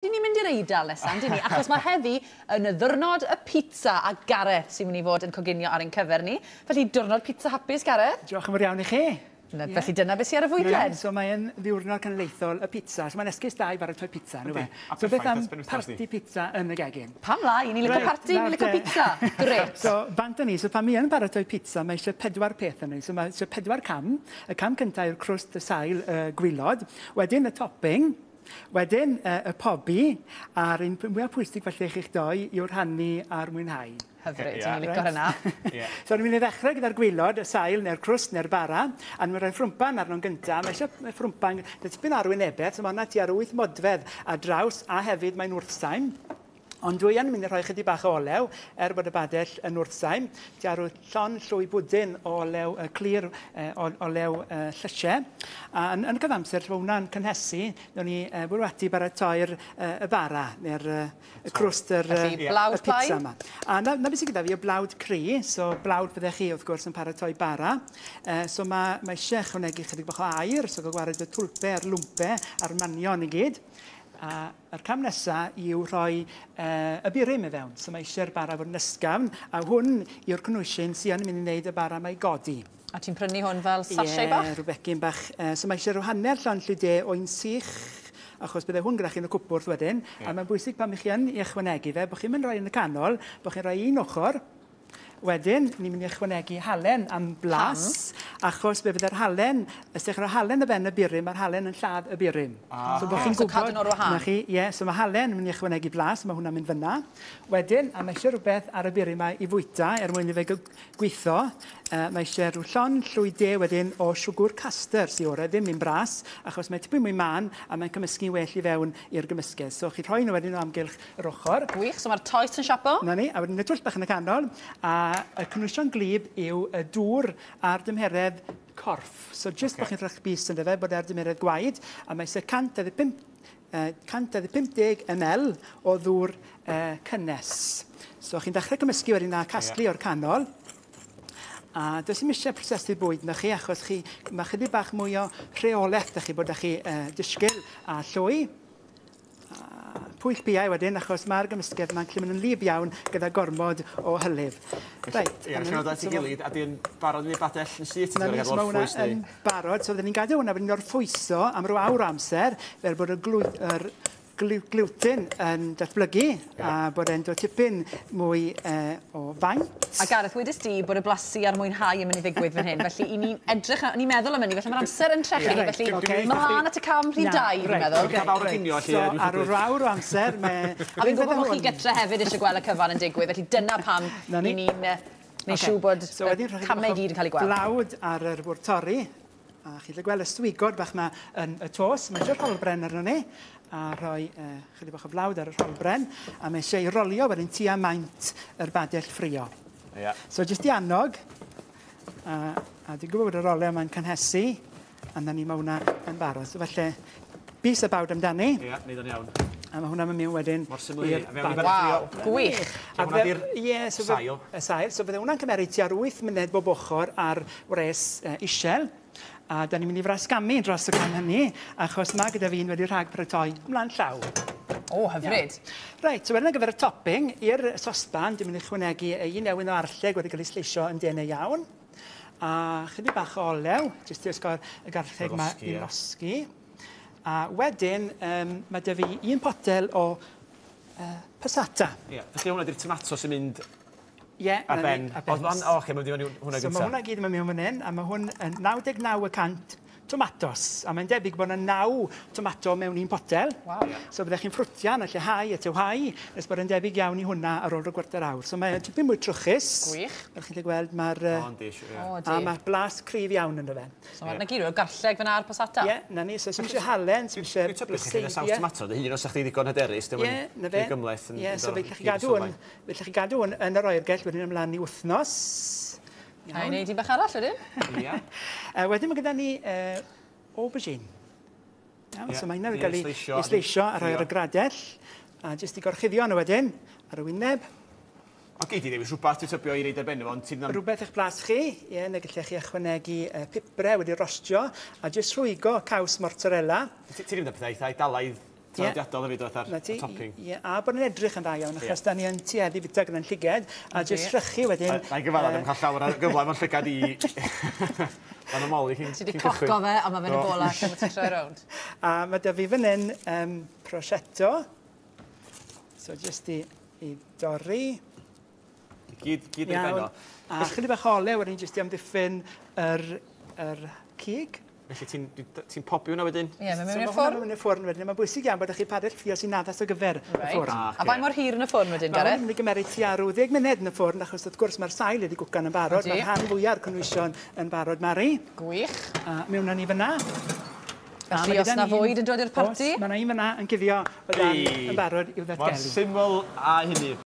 Dyn ni'n mynd i'r Eidal nesaf, dyn ni? Achos mae heddi yn y ddiwrnod y pizza a Gareth sy'n mynd i fod yn coginio ar ein cyfer ni. Felly, diwrnod pizza hapus, Gareth. Diolch yn fawr iawn i chi. Na, felly dyna beth sy'n ar y fwydlen. So mae'n ddiwrnod cenedlaethol y pizza. So mae'n esgus da i baratoi pizza, nhw fe. A So beth perffaith am ers penwythnos ni. parti pizza yn y gegin? Pam lai? Ni'n licio Reit, parti, ni'n nawr licio te. pizza. Gret. So, bant â ni. So, pan mi yn baratoi pizza, mae eisiau pedwar peth yn ni. So, mae eisiau pedwar cam. Y cam cyntaf yw'r crwst, y sail, y gwilod. Wedyn y topping. Wedyn y pobi. A'r un mwyaf pwysig falle i chi'ch doi yw'r rhannu a'r mwynhau. Hyfryd, Ie. ni'n licio Reit. hynna. So, ni'n mynd i ddechrau gyda'r gwilod, y sail, neu'r crwst, neu'r bara, a ni'n rhoi ffrwmpan arno'n gyntaf. Mae eisiau ffrwmpan, dy tipyn arwynebedd, so mae hwnna tua'r 8 modfedd a draws, a hefyd mae'n wrthsaim. Ond dwi yn mynd i rhoi chydig bach o olew, er bod y badell yn wrthsaim. Tua rhyw llond llwy bwdin o olew clir, olew llysiau. A yn y cyfamser, lle mae hwnna'n cynhesu, nawn ni bwrw ati baratoi'r y bara, neu'r y crwst, yr, Felly, y blawd pizza plaen? yma. A na beth sydd gyda fi, y blawd cri, so blawd fyddech chi wrth gwrs yn paratoi bara. So mae eisiau ychwanegu chydig bach o aer, so gael gwared y twlpe a'r lwmpe a'r manion i gyd. A yr cam nesaf yw rhoi y burum i fewn. So mae eisiau'r bara fod yn ysgafn, a hwn yw'r cynhwysyn sy'n mynd i wneud y bara mae godi. A ti'n prynu hwn fel sachet Ie, bach? rhyw becyn bach. So mae eisiau rhyw hanner llond llwy de o un sych, achos bydde hwn gyda chi yn y cwpwrdd wedyn. A mae'n bwysig pan chi yn ei ychwanegu fe, bod chi'n mynd rhoi yn y canol, bod chi'n rhoi un ochr. Wedyn, ni'n mynd i ychwanegu halen am blas, achos fe fydde'r halen, os ydych chi'n rhoi halen y ben y burum, mae'r halen yn lladd y burum. So bod chi'n So cadw gwybod nhw ar wahân. Na chi, ie, so mae halen yn mynd i ychwanegu blas, mae hwnna'n mynd fyna. Wedyn, a mae eisiau rhywbeth ar y burum yma i fwyta, er mwyn i fe gweithio. Mae eisiau rhyw llond llwy de wedyn o siwgr castor sy'n orau, ddim un bras, achos mae tipyn mwy mân a mae'n cymysgu'n well i fewn i'r gymysgedd. So chi'n rhoi nhw wedyn o amgylch yr ochr. Gwych, so mae'r toes yn siapo. Na ni, a wedyn y twll bach yn y canol, a y cynhwysion glib yw y dŵr a'r dymheredd corff. So jyst bod chi'n rhoi'ch bys ynddo fe, bod e'r dymheredd gwaed, a mae eisiau 150 ml o ddŵr cynnes. So chi'n dechrau cymysgu wedyn a casglu o'r canol. A does dim eisiau prosesu bwyd na chi, achos mae chydig bach mwy o rheolaeth da chi, bod da chi disgyl a llwy. A pwyll biau wedyn, achos mae'r gymysgedd yma'n gallu mynd yn wlyb iawn gyda gormod o hylif. Reit, Ie, a allan na o ni, at ei so gilydd, a di'n barod i badell yn syth, ti'n Na ni, gorfod so mae hwnna orffwys neu... yn barod. So, fydden ni'n gadael hwnna, fydden ni'n orffwyso am ryw awr o amser, fel bod y gluten yn datblygu a bod e'n dod tipyn mwy o faint. A Gareth, wedys di bod y blasu a'r mwynhau yn mynd i ddigwydd fan hyn, felly i ni'n edrych, ni'n meddwl am hynny, felly mae'r amser yn trechu ni, Reit, felly ocê. mlaen at y cam rhif Na, 2, fi'n reit, meddwl. ocê, Cael awr o reit. ginio, felly, So, dwi'n ar yr awr o amser, mae... A fi'n gwybod bod chi gytre hefyd eisiau gweld y cyfan yn digwydd, felly dyna pam Na ni. i ni'n neud Ocê. siŵr bod So y wedyn rhoi chydig camau bach i o gyd yn cael eu gweld. Blawd ar yr bwrdd torri. A chi'n gallu gweld y swigod bach 'ma yn y tos. Mae eisiau rholbren arno ni. A rhoi chydig bach o flawd ar y rholbren. A mae eisiau ei rolio wedyn tua maint yr badell ffrio. So jyst i annog. A dwi'n gwybod bod y rolau yma'n cynhesu. A na ni, mae hwnna yn barod. So falle bys y bawd amdani. Ie, neud o'n iawn. A mae hwnna'n mynd mewn wedyn Mor syml i i'r a fewn i badell. badell Waw, gwych. A hwnna di'r ie, so sail. Y sail. So fydde hwnna'n cymeryd tua'r 8 munud bob ochr ar wres isel. A da ni'n mynd i frasgamu dros y cam hynny, achos mae gyda fi un wedi rhag paratoi ymlaen llaw. O, hyfryd. Reit, so wedyn ar gyfer y topping, i'r sosban, dwi'n mynd i ychwanegu un ewin o arlleg wedi cael ei sleisio yn denau iawn. A chydig bach o olew, jyst i osgoi'r y garlleg yma Losgi, i ie. losgi. A wedyn, mae 'da fi un potel o passata. Ie, felly hwnna di'r tomato sy'n mynd Ie, ar na ni, ben. ar ben. O, ocê, mae'n mynd i fewn i hwnna So mae gyntaf. hwnna gyd yn mynd mewn fan hyn, a mae hwn yn 99% tomatos. A mae'n debyg bod yna 9 tomato mewn un potel. Waw. So byddech chi'n ffrwtian a lleihau a tywhau, nes bod yn debyg iawn i hwnna ar ôl rhyw gwarter awr. So mae'n tipyn mwy trwchus. Gwych. Fel chi'n gallu gweld, mae'r... O, yndi, siŵr, ie. O, A di. mae blas cryf iawn ynddo fe. So mae 'na gyd o'r garlleg fyna ar passata. Ie, na ni. So, sy'm eisiau halen, sy'm eisiau Dwi'n tybio chi'n gallu saws tomato dy hun os ydych chi ddigon hyderus, dim Ie, yn na fe. rhy gymhleth yn Ie, so yn fe chi gadw hwn, fe chi gadw hwn yn yr oergell wedyn ymlaen i wythnos. A i wneud un bach arall wedyn. Ie. Wedyn mae gyda ni aubergine. Iawn, Ie, so mae hynna wedi i cael ei sleisio ei sleisio a rhoi ar y ffrio. gradell. A jyst i gorchuddio nhw wedyn ar y wyneb. O, gei di ddewis rhywbeth dwi'n tybio i reid ar ben efo, ond ti'n... Rhywbeth eich blas chi, ie, neu gallech chi ychwanegu pupre wedi rostio, a jyst rhwygo caws mozzarella. Ti'n mynd â pethau eitha Eidalaidd. traddodiadol hefyd fatha'r Na ti, topping. Ie, a bod yn edrych yn dda iawn, achos da ni yn tueddu bita gyda'n llyged, a jyst rhychu wedyn. Na i gyfadda, ddim cael llawer o gyfle efo'n llygad i. Mae'n ymoli cyn Ti 'di cyn cychwyn. coco fe, a mae fe'n y Do. bola lle mae ti'n troi rownd. A mae da fi fan hyn prosciutto. So jyst i dorri. Gyd yn ei ben o. A chydig bach o olew wedyn jyst i amddiffyn yr cig. Felly ti'n ti pobi hwnna wedyn? Ie, mae'n So mewn i'r ma' hwnna'n ffwrn. mynd i'r ffwrn wedyn. Mae'n bwysig iawn bod chi padell ffio sy'n addas o gyfer y Reit. ffwrn. Ah, A faint mor hir yn y ffwrn wedyn, Mae hwn Gareth? yn mynd i gymeryd tua rhyw 10 munud yn y ffwrn, achos wrth gwrs mae'r sail wedi gwcan yn barod. Ydi. Mae'r rhan fwyaf o'r cynwysion yn barod, Mari. Gwych. A mewn â ni fyna. Felly, os na fwyd yn dod i'r parti? Mae yna un fyna yn cuddio o dan Ei. yn barod i'w Mor ddatgelu. syml a hynny.